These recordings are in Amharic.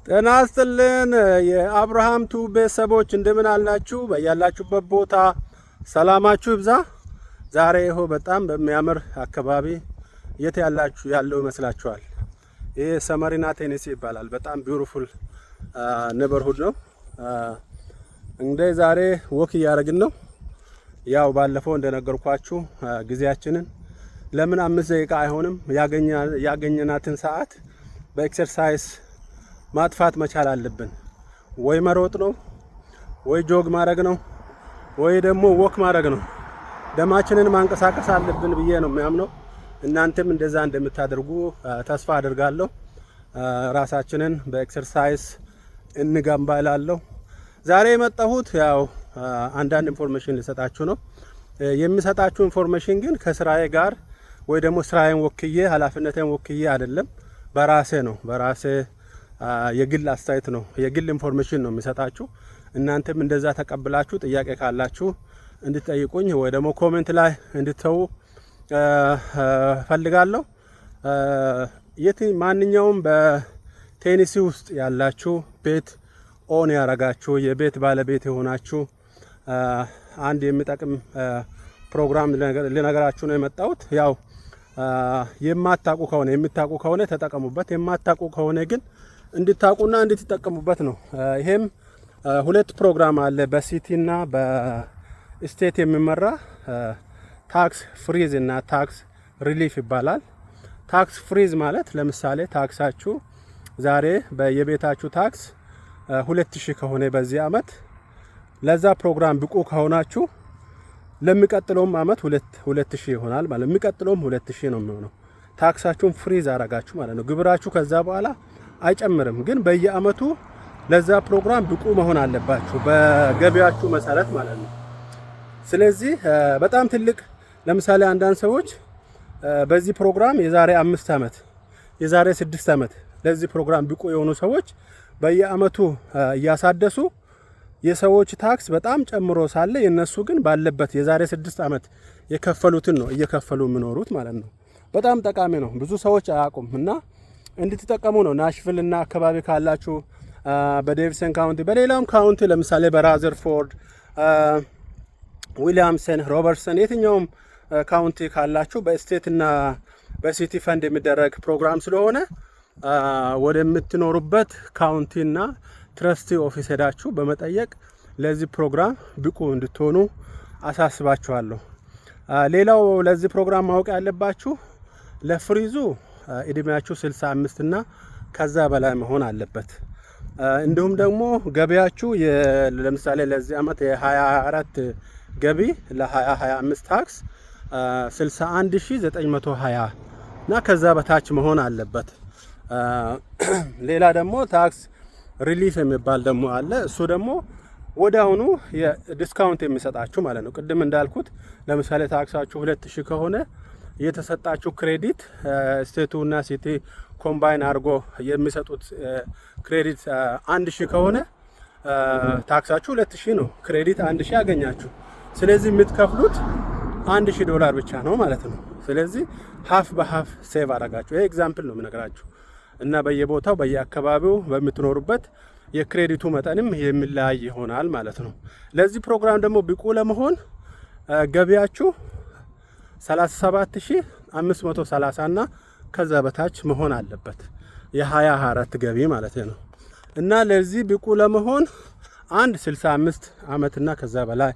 ጤና ይስጥልን የአብርሃም ቱብ ቤተሰቦች፣ እንደምን አላችሁ? በያላችሁበት ቦታ ሰላማችሁ ይብዛ። ዛሬ ይኸው በጣም በሚያምር አካባቢ፣ የት ያላችሁ ያለው ይመስላችኋል? ይሄ ሰመሪና ቴኔሲ ይባላል። በጣም beautiful neighborhood ነው። እንደ ዛሬ walk እያደረግን ነው። ያው ባለፈው እንደነገርኳችሁ ጊዜያችንን ለምን 5 ደቂቃ አይሆንም፣ ያገኘናትን ሰዓት በ exercise ማጥፋት መቻል አለብን። ወይ መሮጥ ነው፣ ወይ jog ማድረግ ነው፣ ወይ ደግሞ walk ማድረግ ነው። ደማችንን ማንቀሳቀስ አለብን ብዬ ነው የማምነው። እናንተም እንደዛ እንደምታደርጉ ተስፋ አደርጋለሁ። ራሳችንን በ exercise እንገንባ እላለሁ። ዛሬ የመጣሁት ያው አንዳንድ information ልሰጣችሁ ነው። የምሰጣችሁ information ግን ከስራዬ ጋር ወይ ደግሞ ስራዬን ወክዬ፣ ኃላፊነቴን ወክዬ አይደለም፣ በራሴ ነው። በራሴ የግል አስተያየት ነው፣ የግል information ነው የምሰጣችሁ። እናንተም እንደዛ ተቀብላችሁ ጥያቄ ካላችሁ እንድትጠይቁኝ ወይ ደግሞ comment ላይ እንድትተዉ ፈልጋለሁ። የት ማንኛውም በቴኒሲ ውስጥ ያላችሁ፣ ቤት own ያረጋችሁ፣ የቤት ባለቤት የሆናችሁ አንድ የሚጠቅም ፕሮግራም ልነግራችሁ ነው የመጣሁት። ያው የማታውቁ ከሆነ፣ የምታውቁ ከሆነ ተጠቀሙበት፣ የማታውቁ ከሆነ ግን እንድታውቁና እንድትጠቀሙበት ነው። ይሄም ሁለት ፕሮግራም አለ፣ በ city እና በ state የሚመራ፣ tax freeze እና tax relief ይባላል። Tax freeze ማለት ለምሳሌ tax ኣችሁ ዛሬ በየቤታችሁ tax 2000 ከሆነ፣ በዚህ አመት ለዛ ፕሮግራም ብቁ ከሆናችሁ ለሚቀጥለውም አመት 2000 ይሆናል ማለት፣ የሚቀጥለውም 2000 ነው የሚሆነው። Tax ኣችሁን freeze አረጋችሁ ማለት ነው። ግብራችሁ ከዛ በኋላ አይጨምርም። ግን በየአመቱ ለዛ ፕሮግራም ብቁ መሆን አለባችሁ በገቢያችሁ መሰረት ማለት ነው። ስለዚህ በጣም ትልቅ፣ ለምሳሌ አንዳንድ ሰዎች በዚህ ፕሮግራም የዛሬ 5 ዓመት፣ የዛሬ 6 ዓመት ለዚህ ፕሮግራም ብቁ የሆኑ ሰዎች በየአመቱ እያሳደሱ፣ የሰዎች tax በጣም ጨምሮ ሳለ የነሱ ግን ባለበት የዛሬ 6 ዓመት የከፈሉትን ነው እየከፈሉ የሚኖሩት ማለት ነው። በጣም ጠቃሚ ነው። ብዙ ሰዎች አያውቁም እና እንድትጠቀሙ ነው። ናሽቪል እና አካባቢ ካላችሁ፣ በዴቪሰን county፣ በሌላም county፣ ለምሳሌ በራዘርፎርድ፣ ዊሊያምሰን፣ ሮበርትሰን፣ የትኛውም county ካላችሁ በ state እና በ city fund የሚደረግ ፕሮግራም ስለሆነ ወደምትኖሩበት county እና trustee office ሄዳችሁ በመጠየቅ ለዚህ ፕሮግራም ብቁ እንድትሆኑ አሳስባችኋለሁ። ሌላው ለዚህ ፕሮግራም ማወቅ ያለባችሁ ለ freeze ኡ እድሜያችሁ 65 እና ከዛ በላይ መሆን አለበት። እንዲሁም ደግሞ ገቢያችሁ ለምሳሌ ለዚህ ዓመት የ24 ገቢ ለ2025 tax 61,920 እና ከዛ በታች መሆን አለበት። ሌላ ደግሞ tax relief የሚባል ደግሞ አለ። እሱ ደግሞ ወዲያውኑ የ discount የሚሰጣችሁ ማለት ነው። ቅድም እንዳልኩት ለምሳሌ tax ኣችሁ 2000 ከሆነ የተሰጣችሁ credit፣ state ኡ እና city combine አድርጎ የሚሰጡት credit 1000 ከሆነ tax ኣችሁ 2000 ነው። Credit 1000 ያገኛችሁ። ስለዚህ የምትከፍሉት 1000 ዶላር ብቻ ነው ማለት ነው። ስለዚህ half በ half save አረጋችሁ። ይሄ example ነው የምነግራችሁ እና በየቦታው በየአካባቢው በምትኖሩበት የ credit ኡ መጠንም የሚለያይ ይሆናል ማለት ነው። ለዚህ ፕሮግራም ደግሞ ብቁ ለመሆን ገቢያችሁ 37,530 እና ከዛ በታች መሆን አለበት። የ2024 ገቢ ማለት ነው። እና ለዚህ ብቁ ለመሆን አንድ 65 ዓመትና ከዛ በላይ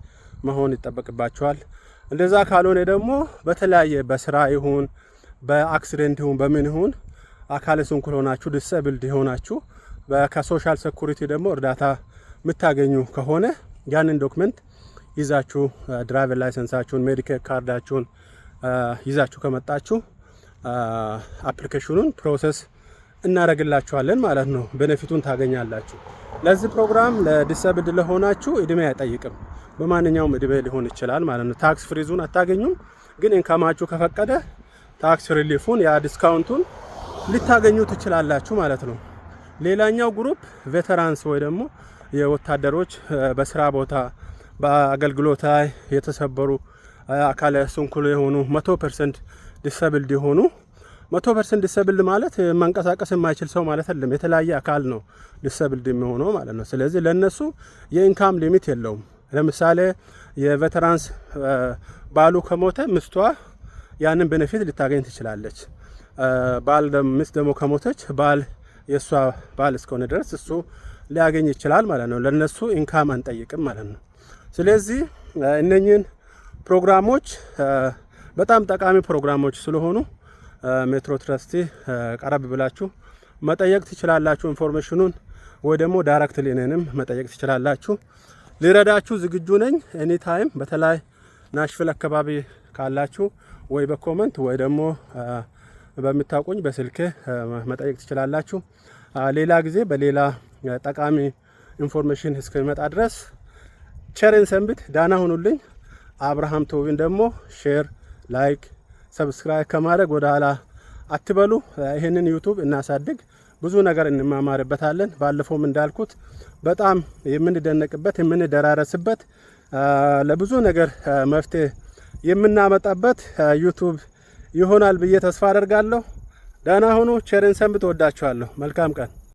መሆን ይጠበቅባችኋል። እንደዛ ካልሆነ ደግሞ በተለያየ በስራ ይሁን፣ በ accident ይሁን፣ በምን ይሁን አካለ ስንኩል ሆናችሁ፣ disabled የሆናችሁ፣ ከ social security ደግሞ እርዳታ የምታገኙ ከሆነ ያንን document ይዛችሁ፣ driver license ኣችሁን፣ Medicare card ኣችሁን ይዛችሁ ከመጣችሁ application ኑን process እናደርግላችኋለን ማለት ነው። Benefit ኡን ታገኛላችሁ። ለዚህ ፕሮግራም ለ disabled ለሆናችሁ እድሜ አይጠይቅም። በማንኛውም እድሜ ሊሆን ይችላል ማለት ነው። Tax freeze ኡን አታገኙም፣ ግን income ኣችሁ ከፈቀደ tax relief ኡን፣ ያ discount ኡን ልታገኙ ትችላላችሁ ማለት ነው። ሌላኛው group veterans ወይ ደግሞ የወታደሮች፣ በስራ ቦታ በአገልግሎት ላይ የተሰበሩ፣ አካለ ስንኩል የሆኑ፣ 100% disabled የሆኑ 100% disabled ማለት መንቀሳቀስ የማይችል ሰው ማለት አይደለም። የተለያየ አካል ነው disabled የሚሆነው ማለት ነው። ስለዚህ ለእነሱ የ income limit የለውም። ለምሳሌ የ veterans ባሉ ከሞተ ሚስቷ ያንን benefit ልታገኝ ትችላለች። ባል ሚስት ደግሞ ከሞተች ባል የእሷ ባል እስከሆነ ድረስ እሱ ሊያገኝ ይችላል ማለት ነው። ለነሱ income አንጠይቅም ማለት ነው። ስለዚህ እነኚህን ፕሮግራሞች በጣም ጠቃሚ ፕሮግራሞች ስለሆኑ Metro Trustee ቀረብ ብላችሁ መጠየቅ ትችላላችሁ information ኑን፣ ወይ ደግሞ directly እኔንም መጠየቅ ትችላላችሁ። ልረዳችሁ ዝግጁ ነኝ anytime። በተለይ ናሽቪል አካባቢ ካላችሁ ወይ በ comment ወይ ደግሞ በምታውቁኝ በስልክ መጠየቅ ትችላላችሁ። ሌላ ጊዜ በሌላ ጠቃሚ information እስከሚመጣ ድረስ ቸር እንሰንብት፣ ደህና ሁኑልኝ። አብርሃም ቲዩብን ደግሞ share፣ like፣ subscribe ከማድረግ ወደ ኋላ አትበሉ። ይህንን YouTube እናሳድግ፣ ብዙ ነገር እንማማርበታለን። ባለፈውም እንዳልኩት በጣም የምንደነቅበት፣ የምንደራረስበት፣ ለብዙ ነገር መፍትሄ የምናመጣበት YouTube ይሆናል ብዬ ተስፋ አደርጋለሁ። ደህና ሁኑ። ቸር እንሰንብት። እወዳችኋለሁ። መልካም ቀን።